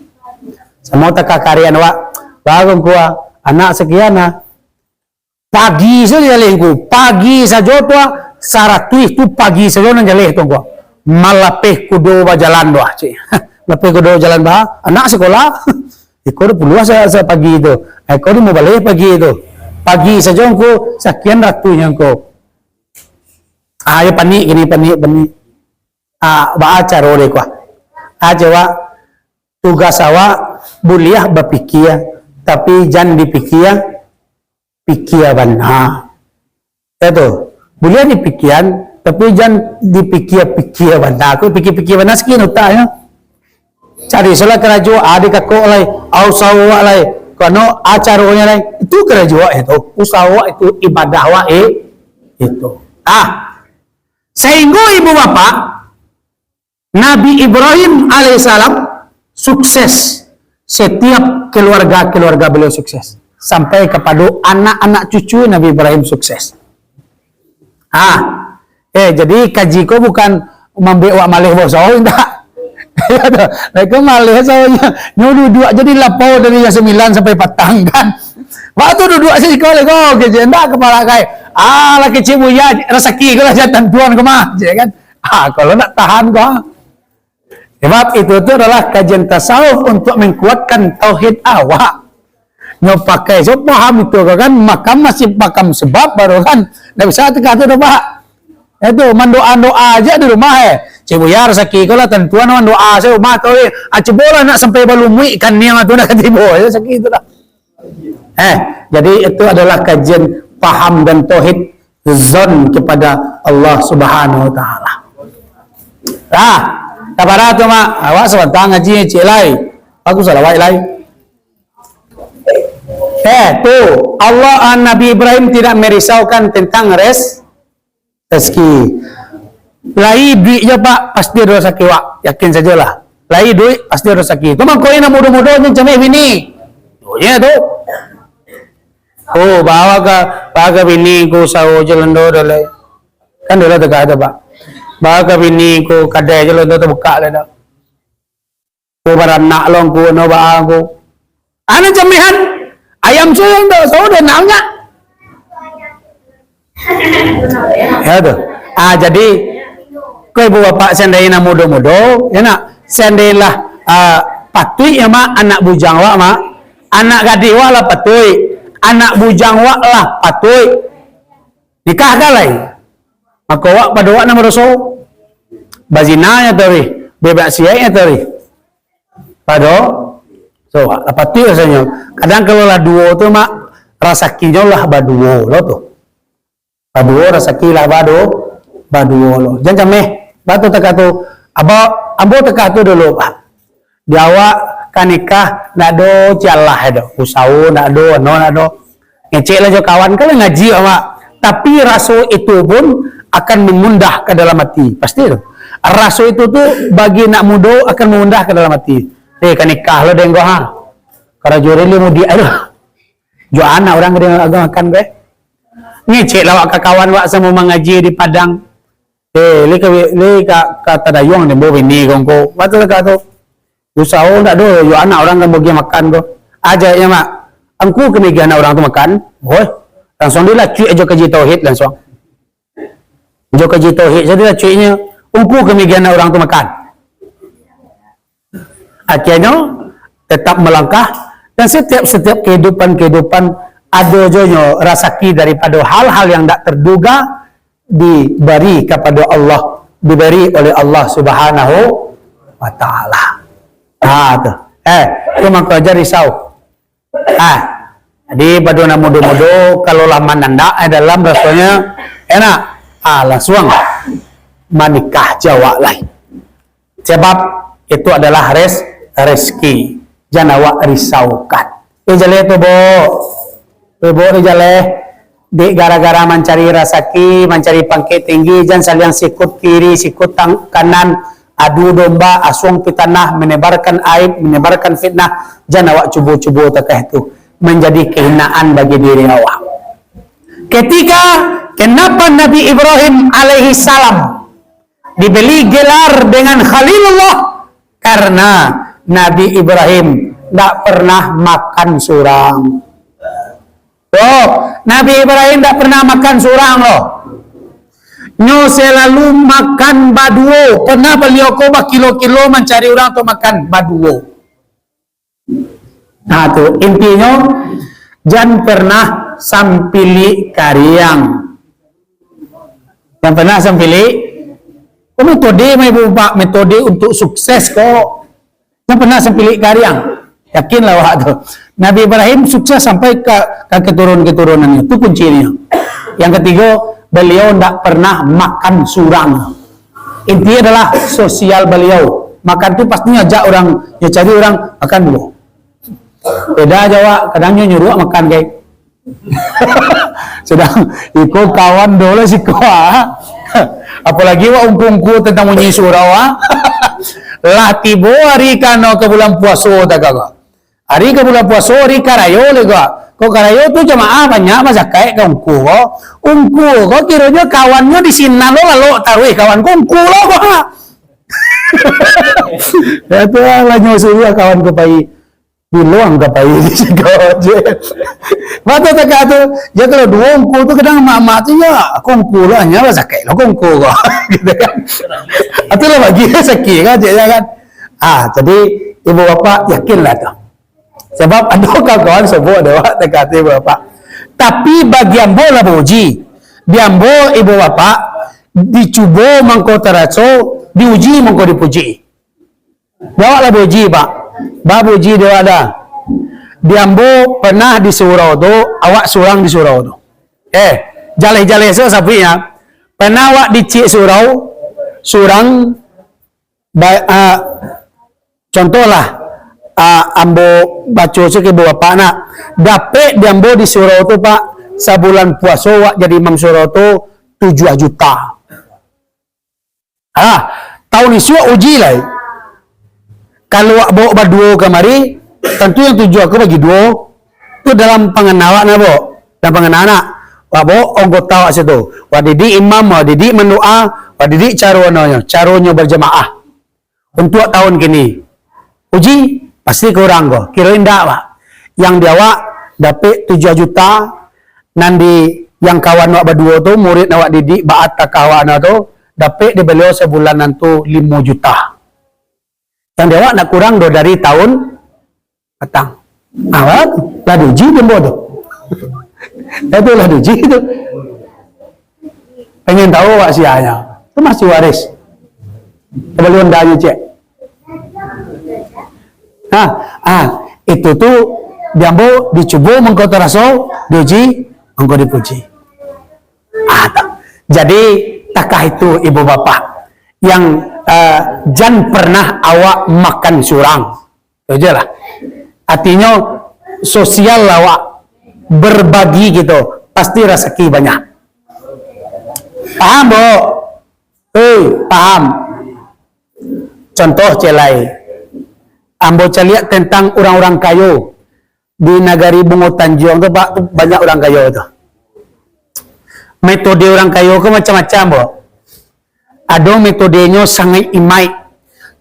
Samo takakarian awak, baru kuah, anak sekian ah. Pagi sajo jaleh ku, pagi sajo tu ah, saratuih tu pagi sajo nan jaleh tu kuah. Malapeh kudo bajalan tu ah, cik. Lapeh kudo bajalan bah, anak sekolah. Iko dua puluah sa-, sa pagi tu. Iko dua baleh pagi tu. Pagi sajo engko sakian ratuih engko. Ah, yo panik kini, panik, panik. Ah, baa caro deh kuah. Ah, coba tugas awak buliah bapikia, tapi jan dipikia, pikia bana. Ya tu. Buliah dipikian, tapi jan dipikia-pikia bana. Aku pikia-pikia bana sakian utaknyo. Cari salah karajo, ah, di kakok lai, ah, usaho awak lai. Kano, ah, caronyo lai. Itu karajo awak itu. Usaho awak itu, ibadah awak, eh, itu. Ah, sehingga ibu bapak, Nabi Ibrahim alaihissalam sukses. Setiap keluarga-keluarga beliau sukses. Sampai kepada anak-anak cucu Nabi Ibrahim sukses. Ah, eh, jadi kaji ko bukan mambuek wak maleh boso, indak. Mereka maleh sabananyo. Nyo duduak jadi lapau dari jam sembilan sampai patang, kan. Waktu duduak siko lego, kecek, indak kepala kai. Ah, lah kecek buya, rasaki ko lah jatan tuan ko mah, cek kan. Ah, kalau nak tahan ko, ah. Sebab itu tu adalah kajian tasawuf untuk menguatkan tauhid awak. Nyo pakai, so paham itu kan, makam masih makam sebab baru kan. Ndak bisa teka tu dah, Pak. Itu, mandoa-doa aja di rumah, eh. Cik Buya, rasaki ko lah tantuan mandoa, saya rumah tu, eh. Ah, cubolah nak sampai balumuik kan niang tu nak tibo, ya, sakit itu dah. Eh, jadi itu adalah kajian paham dan tauhid zon kepada Allah Subhanahu wa Ta'ala. Dah, tak parah tu, Mak. Awak sabanta ngaji, cik lai. Aku salawat lai. Eh, tu, Allah, ah, Nabi Ibrahim tidak merisaukan tentang res-, rezeki. Lai duit je, Pak, pasti ado rasaki wak. Yakin sajolah. Lai duit, pasti ado rasaki. Tu mangko nan mudo-mudo nyo cameh bini. Tu je tu. Oh, bawa ka, bawa ka bini ko usaho je lendo dah lai. Kan dah lah tegak tu, Pak. Bawa ka bini ko kadai je lendo tabukak lai dah. Ko baranak lo ngku, no baa ngku. Anak camehan, ayam surang tu, saudara nak nyak. Ya tu. Ah, jadi, ko ibu bapak seandainya nak mudo-mudo, ya nak, seandainya lah, ah, patuik ya, Mak, anak bujang wak, Mak. Anak gadih wak lah patuik, anak bujang wak lah patuik. Nikahkan lai. Mako wak pado wak nan badoso. Bazina nyo tadi, bemaksiat nyo tadi. Pado, so, lah patuik rasanyo. Kadang kalau lah duo tu, Mak, rasakinyo lah baduo lo tu. Baduo, rasaki lah badu-, baduo lo. Jan cameh, batu takah tu. Abo, ambo takah tu dulu, Pak. Di awak ka nikah, ndak ado cialah ado. Usaho ndak ado, ano ndak ado. Ngecek lah jo kawan, kalau ngaji awak. Tapi raso itu pun akan mengundah ka dalam hati. Pasti tu. Raso itu tu bagi nak mudo akan mengundah ka dalam hati. Eh, ka nikah lo denggo ha. Karajo rili mudiak tu. Jo anak urang ka dia agak makan ko. Ngecek lah wak ka kawan wak samo mangaji di Padang. Eh, li ka, li ka, ka tadayuang dek ambo bini ko ngko. Batua ka tu. Usaho ndak do, yo anak urang kan bagi makan ko. Ajaiknyo, Mak. Angku kami gi anak urang tu makan. Hoi. Langsuang dilacuik ajo kaji tauhid langsuang. Jo kaji tauhid sajo dilacuiknyo. Angku kami gi anak urang tu makan. Akhirnyo tetap melangkah dan setiap-setiap kehidupan-kehidupan ado jo nyo rasaki daripada hal-hal yang ndak terduga diberi kepada Allah, diberi oleh Allah Subhanahu wa Ta'ala. Ha tu. Eh, tu mangko aja risau. Ah, jadi pado nan mudo-mudo, kalau lah manandak, eh, dalam rasonyo enak, ah, langsuang manikah jo awak lai. Sabab itu adalah res-, rezeki. Jan awak risaukan. Eh, jaleh tu, Bo. Eh, Bo, ni jaleh. Dek gara-gara mancari rasaki, mancari pangkek tinggi, jan saliang sikut kiri, sikut tang-, kanan, adu domba, asuang pitanah, menyebarkan aib, menyebarkan fitnah, jan awak cubo-cubo takah tu, menjadi kehinaan bagi diri awak. Ketika, kenapa Nabi Ibrahim alaihissalam diberi gelar dengan Khalilullah? Karena Nabi Ibrahim ndak pernah makan surang. Doh, Nabi Ibrahim ndak pernah makan surang doh. Nyo selalu makan baduo. Pernah baliau ko bakilo-kilo mancari urang tu makan baduo. Nah, tu intinyo, jan pernah sampilik kariang. Jan pernah sampilik. Ko metode mah, Ibu Bapak, metode untuk sukses ko. Jan pernah sampilik kariang. Yakinlah awak tu. Nabi Ibrahim sukses sampai ka, ka keturunan-keturunannyo. Tu kuncinyo. Yang katigo, baliau ndak pernah makan surang. Intinyo adalah sosial baliau. Makan tu pasti nyo ajak urang, nyo cari urang, makan dulu. Beda jo awak, kadang nyo nyuruah makan, kai. Sadang iko kawan do lah siko, ah. Apolagi wak ungku-ungku tantang munyi surau, ah. Lah tibo ari kano ka bulan puaso, tagak. Ari ka bulan puaso, ari karayo lai ko. Kok karayo tu jamaah banyak bazakaik ka ungku ko. Ungku ko kironyo kawannyo di sinan lo, lalok taruih kawan ko ungku lo ko. Ya tu lah, nyo suruah kawan ko pai. Bilang ka pai di situ je. Mata teka tu, ya kalau duo ungku tu kadang mak-mak tu ya, kongku lah, nya lah sakik lah kongku ko. Gitu kan. Atau lah bagi sakit kan, cik, ya kan. Ah, jadi ibu bapak yakinlah tu. Sebab ada kawan-kawan sebut ada awak teka tu ibu bapak. Tapi bagi ambo lah bauji. Di ambo ibu bapak dicubo mangko taraso, diuji mangko dipuji. Di awak lah bauji, Pak. Ba bauji di awak dah. Di ambo pernah di surau tu, awak surang di surau tu. Eh, jaleh-jaleh so sapi ya. Pernah awak di ciek surau, surang, ba, ah, contohlah, ah, ambo baco se ka ibu bapak nak. Dapek di ambo di surau tu, Pak, sabulan puaso awak jadi imam surau tu tujuah juta. Ah, tahun isuak uji lai. Kalau awak baok baduo kamari, tantu yang tujuah ko bagi duo. Tu dalam pangana awak nak baok. Dalam pangana nak. Awak baok anggota awak situ. Awak didik imam, awak didik mandoa, awak didik caro nyo, caronyo berjamaah. Untuak tahun kini. Uji, pasti kurang ko. Kiro indak, Pak. Yang di awak dapek tujuah juta, nan di yang kawan awak baduo tu, murid awak didik, baat takah awak no tu, dapek di baliau sabulan nan tu limo juta. Yang di awak nak kurang do dari tahun patang. Awak lah diuji tempo tu. Itu lah diuji tu. Pengen tahu awak sianya. Tu masih waris. Coba lu undang je, cek. Ha, ah, itu tu di ambo dicubo mangko taraso, diuji mangko dipuji. Ah, tak. Jadi, takah itu ibu bapak yang, eh, jan pernah awak makan surang. Itu je lah. Artinyo, sosial lah awak, berbagi gitu, pasti rasaki banyak. Paham, Bu? Hei, paham. Contoh, celai. Ambo caliak tentang urang-urang kayo. Di nagari Bungo Tanjuang tu, Pak, tu banyak urang kayo tu. Metode urang kayo ko macam-macam, Bu. Ado metodenyo sangaik imaik.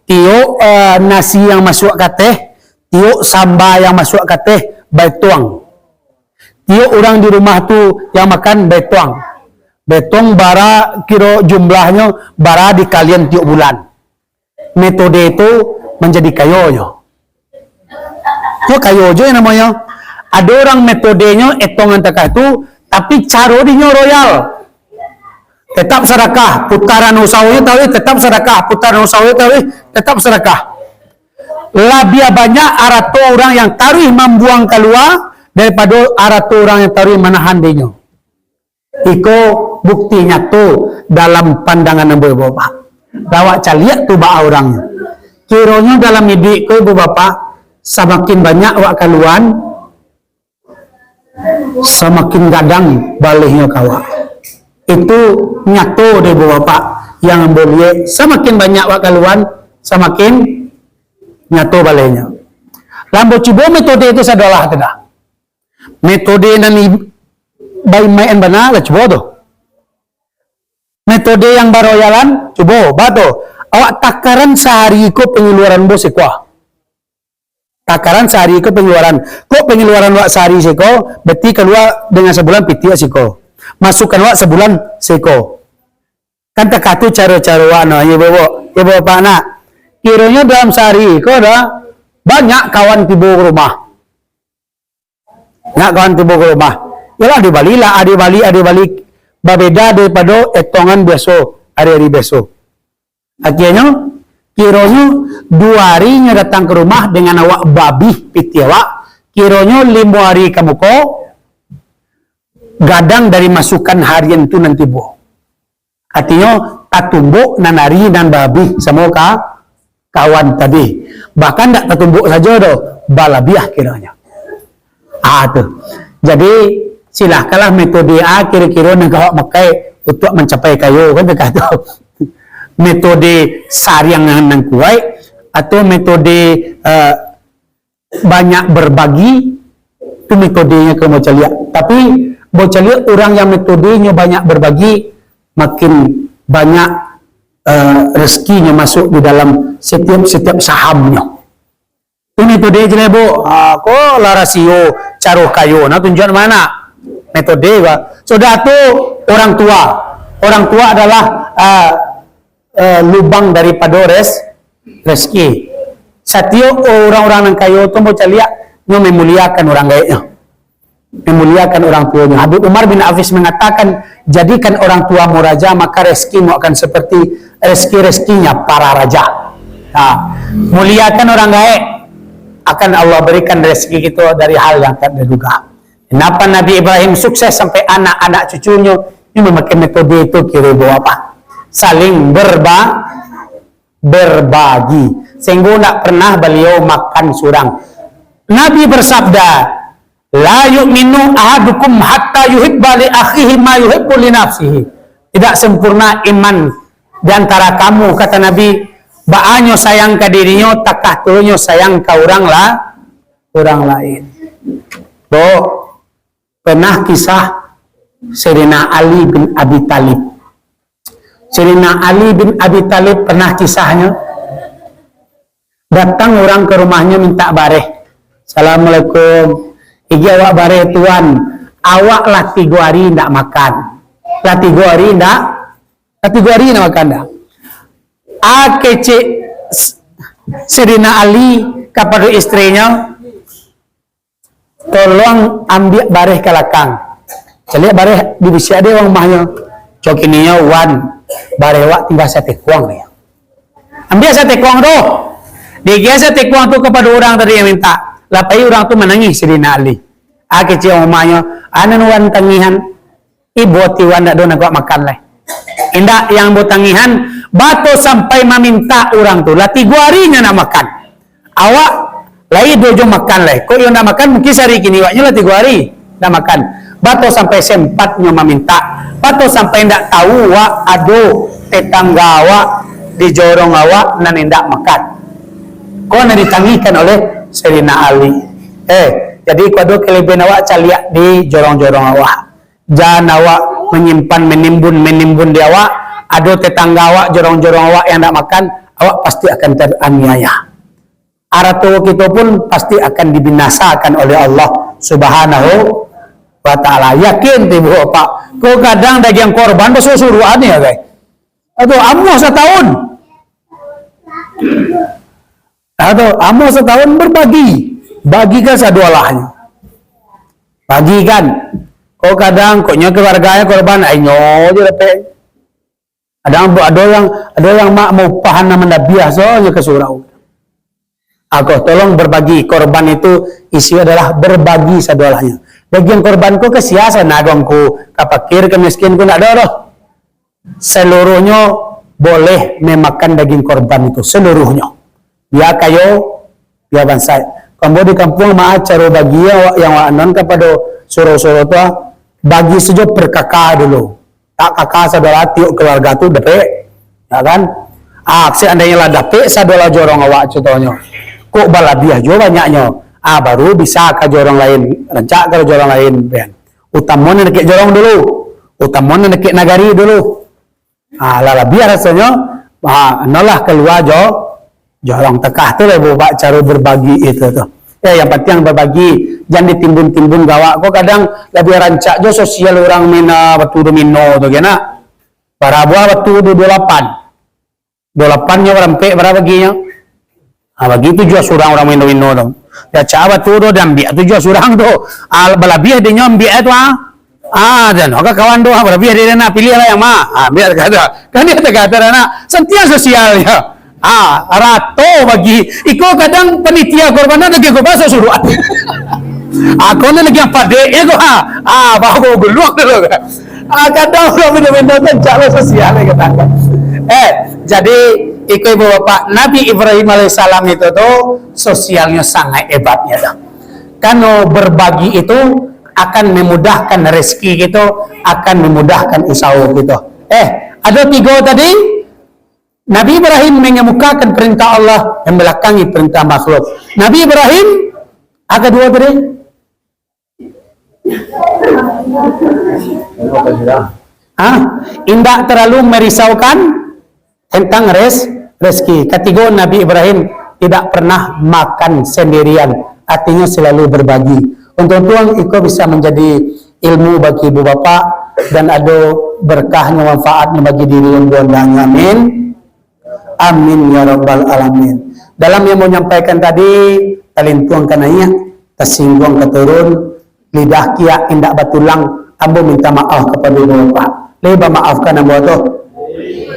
Tiok, eh, nasi yang masuak ka ateh, tiok samba yang masuak ka ateh, baetuang. Tiok urang di rumah tu yang makan, baetuang. Baetuang bara kiro jumlahnyo, bara dikalian tiok bulan. Metode tu manjadi kayo nyo. Yo kayo je namonyo. Ado urang metodenyo etongan takah tu, tapi caro dinyo royal. Tetap sadakah, putaran usahonyo taruih, tetap sadakah, putaran usahonyo taruih, tetap sadakah. Labiah banyak arato urang yang taruih mambuang kalua daripado arato urang yang taruih manahan dinyo. Iko bukti nyato dalam pandangan ambo, Ibu Bapak. Awak caliak tu baa urangnyo. Kironyo dalam iduik ko, Ibu Bapak, samakin banyak awak kaluan, samakin gadang balehnyo ka awak. Itu nyato dek Ibu Bapak yang ambo liek, samakin banyak awak kaluan, samakin nyato balehnyo. Lah ambo cubo metode itu sadolah tu dah. Metode nan i-, baimaik-an bana lah cubo tu. Metode yang baroyalan, cubo, ba tu. Awak takaran sahari ko pengeluaran bo siko. Takaran sahari ko pengeluaran. Kok pengeluaran awak sahari siko, berarti kalua dengan sabulan pitih siko. Masukan awak sabulan siko. Kan takah tu caro-caro awak no, iyo, Ibu, Ibu Bapak nak. Kironyo dalam sahari ko dah banyak kawan tibo ka rumah. Nak kawan tibo ka rumah. Yalah, dibali lah, ado bali, ado bali babeda daripado etongan biaso, ari-ari biaso. Akhirnyo, Kironyo duo ari nyo datang ka rumah dengan awak babih pitih awak, kironyo limo ari ka muko, gadang dari masukan harian tu nan tibo. Artinyo, tatumbok nan ari nan babih samo ka kawan tadi. Bahkan dak tatumbok sajo doh, balabiah kironyo. Ah, tu. Jadi, silahkanlah metode A kiro-kiro nan awak makai untuak mancapai kayo, kan, cakah tu. Metode sariang nan, nan kuaik, atau metode, eh, banyak berbagi, tu metodenya ka bocaliak. Tapi, bocaliak urang yang metodenyo banyak berbagi, makin banyak, eh, rezekinyo masuk di dalam setiap, setiap sahamnyo. Tu metode je lah, Bu. Ha, ko lah rasio caro kayo, nah, tunjuak mano? Metode, Pak. Sudah tu, orang tua. Orang tua adalah, ah, eh, lubang daripado res-, rezeki. Satiok orang-orang nan kayo tu, bocaliak, nyo memuliakan orang gaeknyo. Memuliakan orang tuonyo. Habib Umar bin Hafiz mengatakan, "Jadikan orang tuamu raja, maka rezekimu akan seperti rezeki-rezekinya para raja." Nah, muliakan orang gaek, akan Allah berikan rezeki kita dari hal yang tak terduga. Kenapa Nabi Ibrahim sukses sampai anak-anak cucunyo? Ini memakai metode itu, kira bawa apa? Saling berba-, berbagi. Sehingga tidak pernah beliau makan surang. Nabi bersabda, "La yu'minu ahadukum hatta yuhibba li akhihi ma yuhibbu li nafsihi." Tidak sempurna iman di antara kamu, kata Nabi, baanyo sayang ka dirinyo, takah tu nyo sayang ka urang lah, urang lain. Bo, pernah kisah Sayyidina Ali bin Abi Thalib. Sayyidina Ali bin Abi Thalib pernah kisahnyo, datang urang ka rumahnyo minta bareh. "Assalamualaikum. Igi awak bareh, Tuan. Awak lah tigo ari ndak makan." Lah tigo ari ndak, lah tigo ari ndak makan dah. Ah, kecek S-, Sayyidina Ali kapado istrinyo, "Tolong ambiak bareh ka lakang." Caliak bareh dibisiak dek urang rumahnyo. "Cok kininyo, Wan, bareh wak tingga satekuang," nyo. "Ambiak satekuang tu." Diagiah satekuang tu kapado urang tadi yang minta. Lah pai urang tu manangih Sayyidina Ali. Ah, kecek urang rumahnyo, "Anan Wan tangihan, ibo ati Wan ndak do nak makan lai." "Indak, yang ambo tangihan, bato sampai mamintak urang tu, lah tigo ari nyo ndak makan. Awak lai do jo makan lai. Kok iyo ndak makan, mungkin sahari kini, wak nyo lah tigo ari ndak makan. Bato sampai sempatnyo mamintak. Bato sampai ndak tahu wak ado tetangga awak di jorong awak nan indak makan." Ko nan ditangihkan oleh Sayyidina Ali. Eh, jadi ko ado kelebihan awak caliak di jorong-jorong awak. Jan awak manyimpan, manimbun-manimbun di awak, ado tetangga awak, jorong-jorong awak yang ndak makan, awak pasti akan teraniaya. Arato kito pun pasti akan dibinasakan oleh Allah Subhanahu wa Ta'ala. Yakin tu, Ibu Bapak. Ko kadang dagiang korban basuruh-suruhan ya, guys. Atau amuah satahun. Atau amuah satahun berbagi. Bagikan sadolahnyo. Bagikan. Ko kadang, koknyo keluarganyo korban, ainyo je dapek. Kadang ado yang, ado yang mak maupahan nan mandabiah, sonyo ka surau. Ako, tolong berbagi. Korban itu isi adalah berbagi sadolahnyo. Dagiang korban ko ka sia sanak ko, ka pakir, ka miskin ko ndak ado doh. Seluruhnyo boleh memakan daging korban itu, seluruhnyo. Bia kayo, bia bansaik. Ambo di kampuang mah caro bagi yang, yang wak anon kapado surau-surau tu, ah, bagi sajo per K K dulu. Tak K K sadolah tiok keluarga tu dapek, ya kan? Ah, seandainyo lah dapek sadolah jorong awak contohnyo, kok balabiah juo banyaknyo, ah, baru bisa ka jorong lain, rancak ka jorong lain, kan? Utamo nan dakek jorong dulu. Utamo nan dakek nagari dulu. Ha, lah labiah rasonyo, ha, nolah kalua jo, jorong takah tu lah buat caro berbagi itu tu. Ya, yang penting berbagi, jan ditimbun-timbun gawak ko kadang labiah rancak jo sosial urang main, ah, batu domino tu, kena. Bara buah batu tu? Duo lapan. Duo lapan nyo barampek, bara baginyo? Ha, bagi tujuah surang urang main domino tu. Yo, cak batu tu diambiak tujuah surang tu. Ah, balabiah dinyo ambiak tu, ah. Ah, dan, oke, kawan tu, ah, balabiah dia nak pilih lah yang ma. Ah, ambiak kata. Kan dia kata nak santiang sosial ya. Ah, rato bagi. Iko kadang panitia korban lagi ko baso suruh. Ah, kono lagi yang padek ya ko. Ah, bawa gulung dulu. Ah, kadang urang bina-bina kan calo sosial ya kata. Eh, jadi iko ibu bapak, Nabi Ibrahim alaihissalam itu tu sosialnya sangat hebatnya tu. Karena berbagi itu akan memudahkan rezeki kita, akan memudahkan usaha kita. Eh, ada tiga tadi. Nabi Ibrahim mengemukakan perintah Allah, membelakangi perintah makhluk. Nabi Ibrahim, a kadua tadi, ah, indak terlalu merisaukan tentang res-, rezeki. Katigo, Nabi Ibrahim tidak pernah makan sendirian, artinya selalu berbagi. Untuang-untuang iko bisa menjadi ilmu bagi ibu bapak dan ado berkahnyo, manfaatnyo bagi diri untuang-untuangnyo. Amin. Amin ya rabbal alamin. Dalam yang mau nyampaikan tadi, talintuang ka naiak, tasingguang ka turun, lidah kiak indak batulang, ambo minta maaf kepada ibu bapak. Lai bamaafkan ambo tu.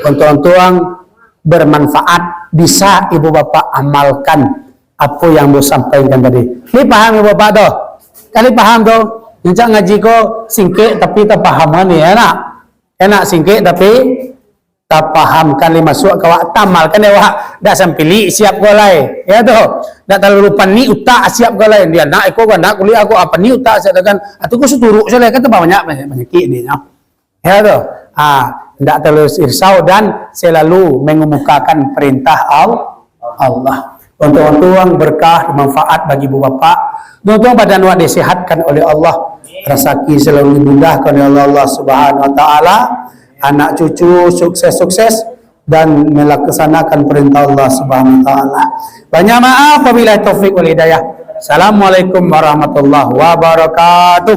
Untuang-untuang bermanfaat, bisa ibu bapak amalkan apa yang ambo sampaikan tadi. Lai paham ibu bapak tu? Kali paham tu? Rancak ngaji ko singkek tapi tapahamkan ni, enak. Enak singkek tapi tapahamkan, lai masuak ka awak, taamalkan dek awak. Dak sampilik siap ko lai. Ya tu. Dak talalu panik utak siap ko lai. Dia nak iko ko, nak kuliah ko, ah, panik utak siap kan. Atu ko suturuk sajo lai, kan tambah banyak, banyak panyakik dia. Ya tu. Ah, dak talalu risau dan selalu mengemukakan perintah Al-, Allah. Untuang-untuang berkah, manfaat bagi ibu bapak. Untuang-untuang badan awak disehatkan oleh Allah. Rasaki selalu dimudahkan oleh Allah, Allah Subhanahu wa taala. Anak cucu sukses-sukses dan melaksanakan perintah Allah Subhanahu wa taala. Banyak maaf, wabillahi taufik wal hidayah. Assalamualaikum warahmatullahi wabarakatuh.